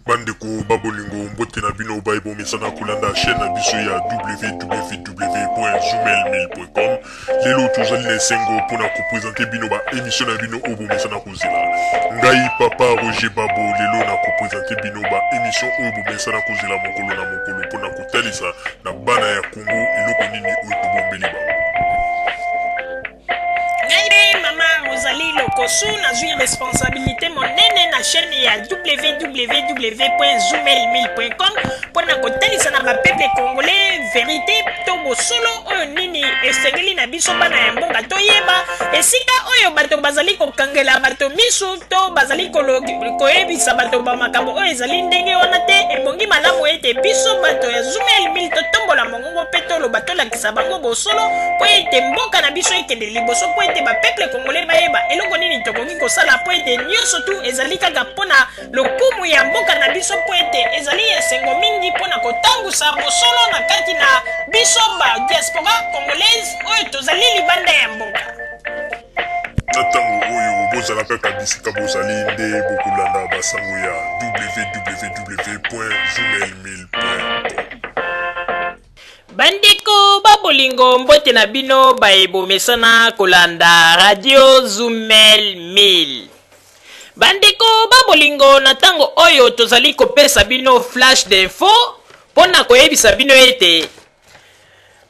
Bandeko ba bolingo, mbote na bino baye bomesana kolanda chaîne na biso ya www.zoomail1000.com. Lelo tozali na esengo mpona kopresente bino ba emission na bino oyo bomesana kozela. Ngai papa Roger Babo lelo na kopresente bino ba emission oyo bomesana kozela mokolo na mokolo mpona kotalisa na bana ya Congo eloko nini oyo tobombeli bango. Ngai mpe mama Rosalie Lokosu nazwi responsabilité monene na chaîne ya www.zoomail1000.com mpo na kotalisa na bapeuple congolais verité to bosolo oyo nini esengeli na biso bana ya mboka toyeba esika oyo bato bazali kokangela bato misu to bazali koyebisa bato ba makambo oyo ezali ndenge wana te. Ebongi malamu ete biso bato ya Zoomail 1000 totombola mongongo mpe toloba, tolakisa bango bosolo mpo ete mboka na biso ekende liboso, mpo ete bapeuple congolais bayeba eloko nini tokoki kosala, mpo ete nyonso tu ezali kaka mpo na lokumu ya mboka na biso, mpo ete ezali esengo mingi mpo na kotangusa bosolo na kati na biso ba diaspora congolaise oyo tozali libanda ya mboka. Na ntango oyo bozala kaka bisika bozali nde bokolanda basango ya www.zoomail1000.com. Bandeko ba bolingo, mbote na bino baye bomesana kolanda Radio Zumel 1000. Bandeko ba bolingo, na ntango oyo tozali kopesa bino flash d'info mpo na koyebisa bino ete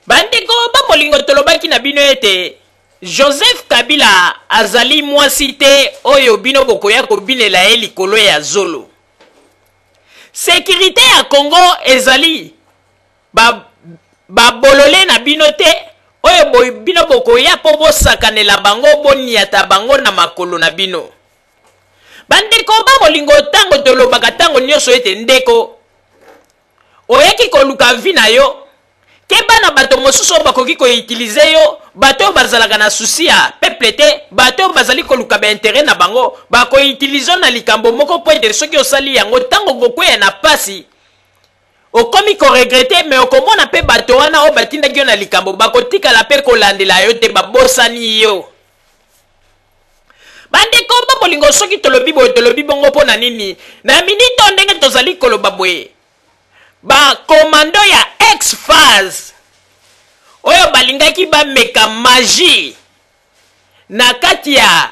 bandeko ba bolingo, tolobaki na bino ete Joseph Kabila azali mwasi te oyo bino bokoya kobinela ye likolo ya zolo. Securite ya Congo ezali ba babolole na bino te oyo bo, bino bokoya mpo bosakanela bango, boniata bango na makolo na bino. Bandeko ba bolingo, ntango tolobaka ntango nyonso ete ndeko oyaki koluka vie na yo, keba na bato mosusu oyo bakoki koutilize yo, bato oyo bazalaka na susi ya peuple te, bato oyo bazali koluka baintere na bango, bakoutilize yo na likambo moko mpo ete soki osali yango, ntango okokweya na pasi, okomi koregrete. Me okomona mpe bato wana oyo batindaki yo na likambo bakotikala mpe kolandela yo te, babosani yo. Bandeko ba bolingo, soki tolobi boye, tolobi bongo mpo na nini? Na minito ndenge tozali koloba boye, bakomando ya ex-phase oyo balingaki bameka magie na kati ya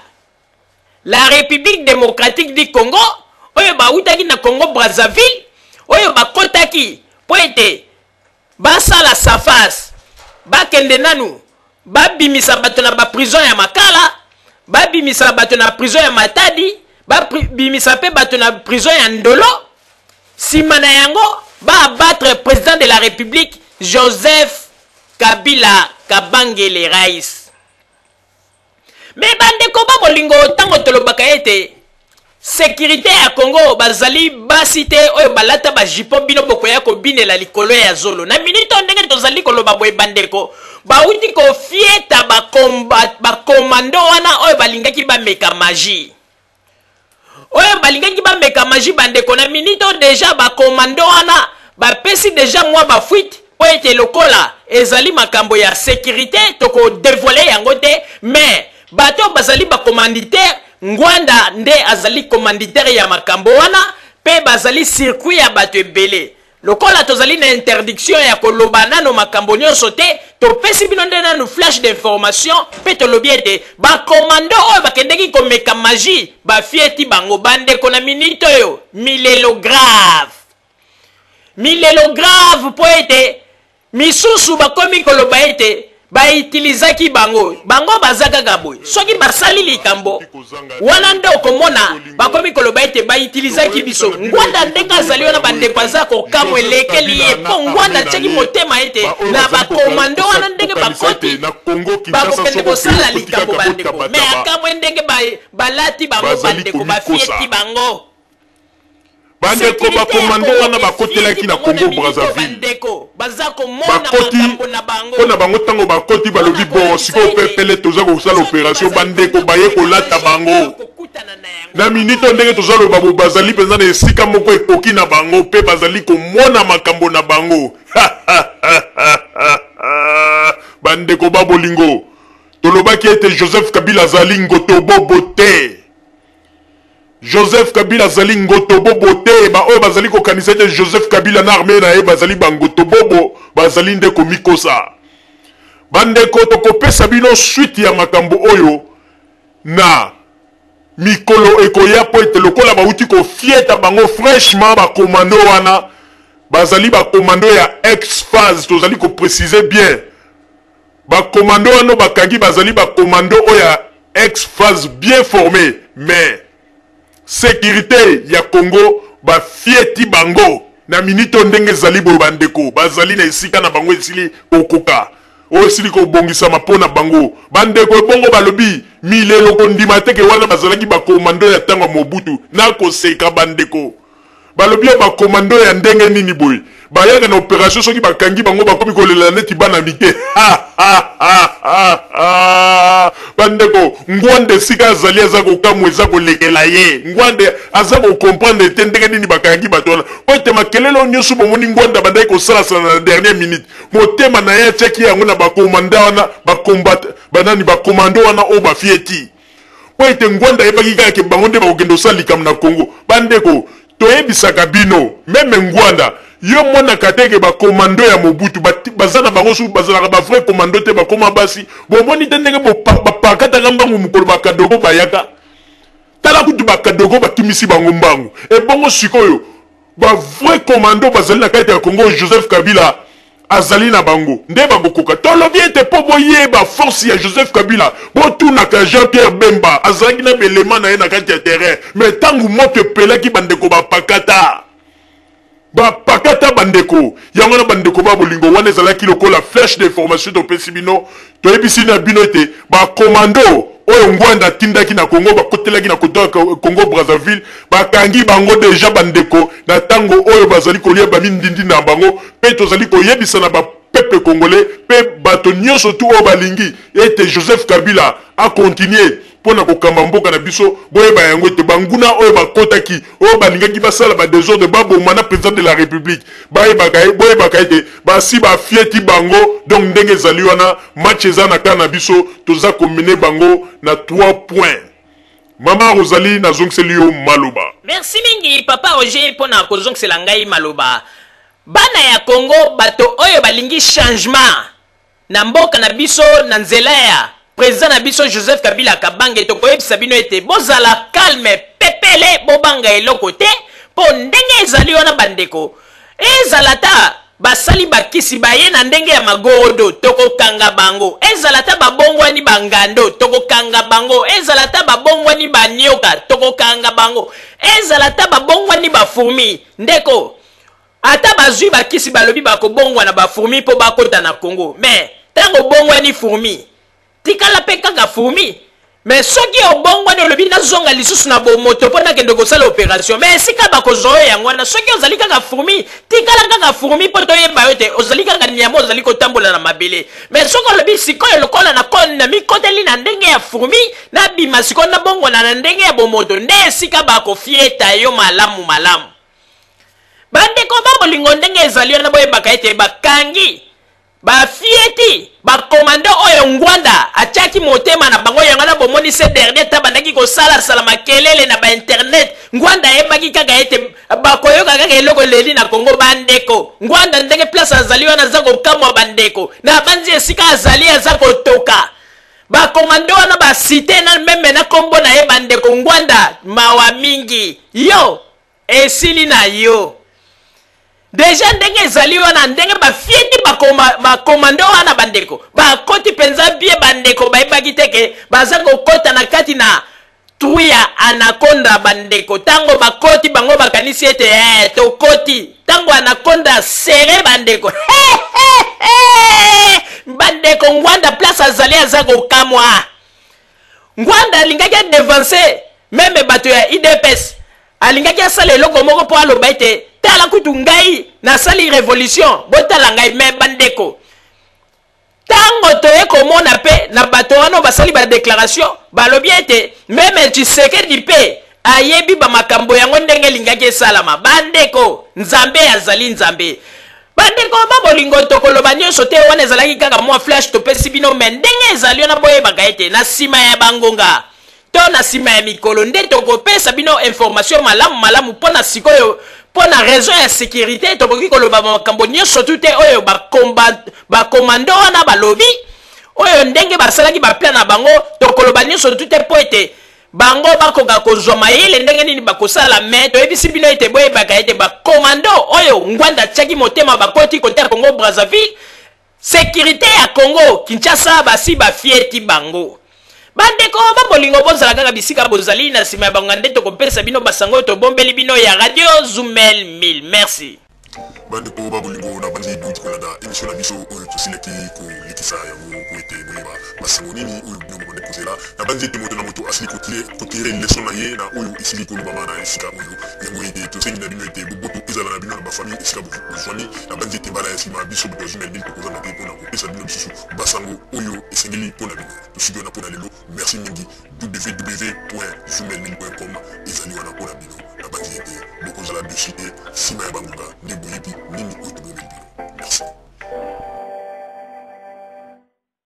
la République démocratique du Congo, oyo bawutaki na Congo Brazzaville, oyo bakotaki mpo ete basala safas, bakende nanu babimisa bato na baprison ya Makala, babimisa bato na prison ya Matadi, babimisa mpe bato na prison ya Ndolo, nsima na yango baabattre président de la République Joseph Kabila Kabangele Rais. Me bandeko ba bolingo, ntango tolobaka ete sekirite ya Congo bazali basi te oyo balata bajipo bino bokoya kobinela likolo ya zolo, na minute oyo ndenge tozali koloba boye, bandeko, bauti kofieta bakomando wana oyo balingaki bameka magie, oyo balingaki bameka magie. Bandeko, na minute oyo deja bakomando wana bapesi deja mwa bafuite, mpo ete lokola ezali makambo ya sécurité, tokodevoile yango te. Mais bato oyo bazali bacommanditaire, Ngwanda nde azali commanditaire ya makambo wana, mpe bazali circuit ya bato ebele. Lokola tozali na interdiction ya koloba nano makambo nyonso te, topesi bino nde nanu flash d'information mpe tolobi ete bakomando oyo bakendeki komeka magie bafieti bango. Bandeko, na minute oyo milelo grave, milelo grave, mpo ete misusu bakomi koloba ete baitilizaki bango. Bango baza kaka boye, soki basali likambo wana nde okomona bakomi koloba ete baitilizaki biso. Ngwanda ndenge azali wana, bandeko, aza kokamwa, elekeli ye, mpo Ngwanda atiaki motema ete na bakomando wana ndenge bakoti bakokende kosala likambo, bandeko. Me akamwe ndenge balati bango, bandeko, bafieti bango. Bandeko, bakomando wana bakotelaki na Congo Brazzaville, bakoti mpo na bango. Ntango bakoti, balobi: bon, sikoyo pepele toza kosala opération. Bandeko, baye kolata bango. Na minito ndenge tozaloba bo, bazali mpenza na esika moko ekoki na bango mpe bazali komona makambo na bango. Bandeko ba bolingo, tolobaki ete Joseph Kabila azali ngotobobo te. Joseph Kabila azali ngotobobo te. Baoyo bazali kokanisa ete Joseph Kabila na armee na ye bazali bangotobobo, bazali nde komikosa. Bandeko, tokopesa bino suite ya makambo oyo na mikolo ekoya, mpo ete lokola bauti kofieta bango fraîchement, bakomando wana bazali bakomando ya ex-phase. Tozali kopréciser bien, bakomando wana bakangi bazali bakomando oyo ya ex-phase bien formé, mais sécurité ya Congo bafieti bango na minute oyo. Ndenge ezali boye, bandeko, bazali na esika na bango esili kokoka, oyo esili kobongisama mpo na bango. Bandeko, ebongo balobi milelo kondima teke wana bazalaki bakomando ya ntango ya Mobutu. Na koseka, bandeko, balobi ya bakomando ya ndenge nini boye bayaka na opération, soki bakangi bango bakomi kolela neti bana mike? Bandeko, Ngwanda esika azali aza kokamwa, eza kolekela ye. Ngwanda aza kocomprendre te ndenge nini bakangi bato wana, po ete makelele oyo nyonso bomoni Ngwanda bandaki kosalasala na dernière minute, motema na ye atiaki yango na bakomanda wana, bakombate banani, bakomando wana oyo bafieti, po ete Ngwanda ayebaki kaka ke bango nde bakokende kosala likambo na Kongo. Bandeko, toyebisaka bino, même Ngwanda yo monaka te ke bakomando ya Mobutu baza na bango su bazalaka bavrai komando te, bakóma basi. Bomoni te ndenge bapakataka mbangu mokolo bakadogo bayaka? Tala kutu bakadogo bakimisi bango mbangu. Ebongo sikoyo bavrai komando bazali na kati ya Kongo, Joseph Kabila azali na bango nde bakokoka. Tolobi ete mpo boyeba force ya Joseph Kabila, botunaka Jean Pierre Bemba, azalaki na belema na ye na kati ya terrain, mais ntango moto epelaki, bandeko, bapakata, bapakata. Bandeko, yango na bandeko ba bolingo, wana ezalaki lokola flash d'information topesi bino. Toyebisi na bino ete bakomando oyo Ngwanda atindaki na Congo bakotelaki na kota Congo Brazzaville, bakangi bango déjà. Bandeko, na ntango oyo bazali kolia bamindindi na bango, mpe tozali koyebisa na bapeuple congolais mpe bato nyonso tu oyo balingi ete Joseph Kabila acontinuer mpo na kokamba mboka na biso, boyeba yango ete banguna oyo bakotaki, oyo balingaki basala badésordre, baboma na président de la République, bayebaka, boyebaka ete basi bafieti bango. Donc ndenge ezali wana, match eza na ka na biso, toza komener bango na 3 points. Mama Rosalie, nazongiseli yo maloba. Merci mingi, papa Roger, mpona kozongisela ngai maloba. Bana ya Congo, bato oyo balingi changement na mboka na biso na nzela ya président na biso Joseph Kabila Kabange, tokoyebisa bino ete bozala calme, pepele, bobanga eloko te, mpo ndenge ezali wana, bandeko, ezala ta basali bakisi baye na ndenge ya magorodo, tokokanga bango. Ezala ta babongwani bangando, tokokanga bango. Ezala ta babongwani banioka, tokokanga bango. Ezala ta babongwani bafourmi, ndeko, ata bazwi bakisi, balobi bakobongwana bafourmi mpo bakota na Congo, mais ntango obongwani fourmi, tikala mpe kaka fourmi. Mais soki obongwani, olobi nazonga lisusu na bomoto mpo nakende kosala opération, mais esika bakozwa oyo yango wana. Soki ozali kaka fourmi, tikala kaka fourmi, mpo toyeba yo te ozali kaka nyama, ozali kotambola na mabele. Mais soki olobi sikoyo lokola na mikoteli na ndenge ya fourmi, nabima sikoyo, nabongwana na ndenge ya bomoto, nde esika bakofieta yo malamu malamu. Bandeko ba bolingo, ndenge ezali wana, boyebaka ete bakangi, bafieti bakomando oyo Ngwanda atiaki motema na bango. Yango na bomoni ce dernier ta bandaki kosalasala makelele na bainternet, Ngwanda ayebaki kaka ete bakoyoka kaka eloko eleli na Kongo. Bandeko, Ngwanda ndenge place azali wana aza kokamwa. Bandeko, na banzi esika azali aza kotoka bakomando wana, basite na même na nkombo na ye. Bandeko, Ngwanda, mawa mingi, yo esili na yo déjà. Ndenge ezali wana, ndenge bafieti bakomando wana, bandeko, bakoti mpenza bie. Bandeko, bayebaki te ke baza kokɔta na kati na trou ya anaconda. Bandeko, ntango bakoti, bango bakanisi ete tokoti. Ntango anaconda sere, bandeko, bandeko, Ngwanda place azali aza kokamwa. Ngwanda alingaki adevancer même bato ya UDPS, alingaki asala eloko moko mpo aloba ete tala kutu ngai nasali révolution, botala ngai. Mais bandeko, ntango toye komona mpe na bato wana basali badéclaration, balobi ete même Tshisekedi mpe ayebi bamakambo yango ndenge elingaki esalama. Bandeko, Nzambe azali Nzambe. Bandeko ba bolingo, tokoloba nyonso te, wana ezalaki kaka mwa flash topesi bino. Mais ndenge ezali wana, boyebaka ete na nsima ya bangonga. to na nsima ya mikolo nde tokopesa bino information malamu malamu. Mpo na sikoyo, mpo na raison ya sécurité, tokoki koloba makambo nyonso tu te oyo bakomando wana balobi, oyo ndenge basalaki baplan na bango. Tokoloba nyonso tu te mpo ete bango bakoka kozwa mayele ndenge nini bakosala. Me toyebisi bino ete boyebaka ete bakomando oyo Ngbanda atiaki motema bakoti côté ya Congo Brazzaville, sécurité ya Congo Kinshasa basi bafieti bango. Bandeko babolingo, bozala kaka bisika bozali. Na nsima ya bango nde tokopesa bino basango oyo tobombeli bino ya Radio Zumel 1000. Merci. Bandeko babolingo, na banzi bouti kolanda émission na biso oyo tosilaki kolekisa yango po ete boyeba basango nini oyo bino bobandi kozela. Na banzi ete moto na moto asili kotirer leçon na ye na oyo esili kolobama na esika oyo yango, ete tosengi na bino ete boboto ezala na bino na bafamille esika bozwami. Na banzi ete mbala ya nsima, biso bato ya Zumel 1000 tokozanga te mpona kopesa bino lisusu basango oyo esengeli mpona bino. Tosuki wana mpona lelo. Merci mingi. www.zumel1000.com ezali wana mpona bino. Na banzi ete bokozala déçus te nsima ya bango.